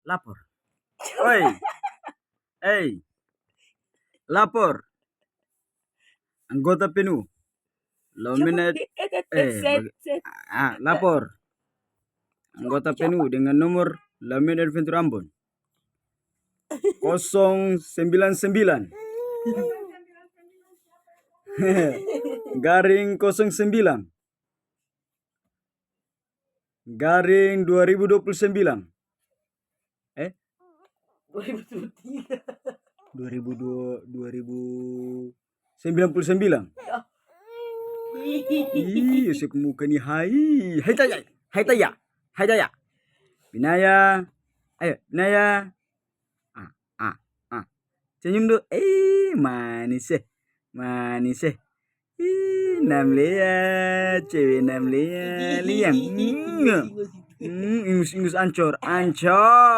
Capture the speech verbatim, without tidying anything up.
lapor. Oi. Ei. Lapor. Anggota penuh. Lalu Coba mene-, di-, eh, eh, eh, set, bag-, set. Ah, lapor. Anggota penuh dengan nomor Lamen Adventure Ambon. Kosong sembilan sembilan. Garing kosong sembilan. Garing dua ribu dua puluh sembilan. Eh? Dua ribu dua puluh tiga. Dua ribu dua, dua ribu sembilan puluh sembilan. Ya. Ih, Yosep muka ni hai. Hai Taya. Hai Taya. Hai Taya. Binaya. Ayo, Binaya. Ah, ah, ah. Senyum dulu. Eh, manis eh. Manis eh. Ih, Namlea, cewe Namlea, liang. Hmm, ingus-ingus ancor, ancor.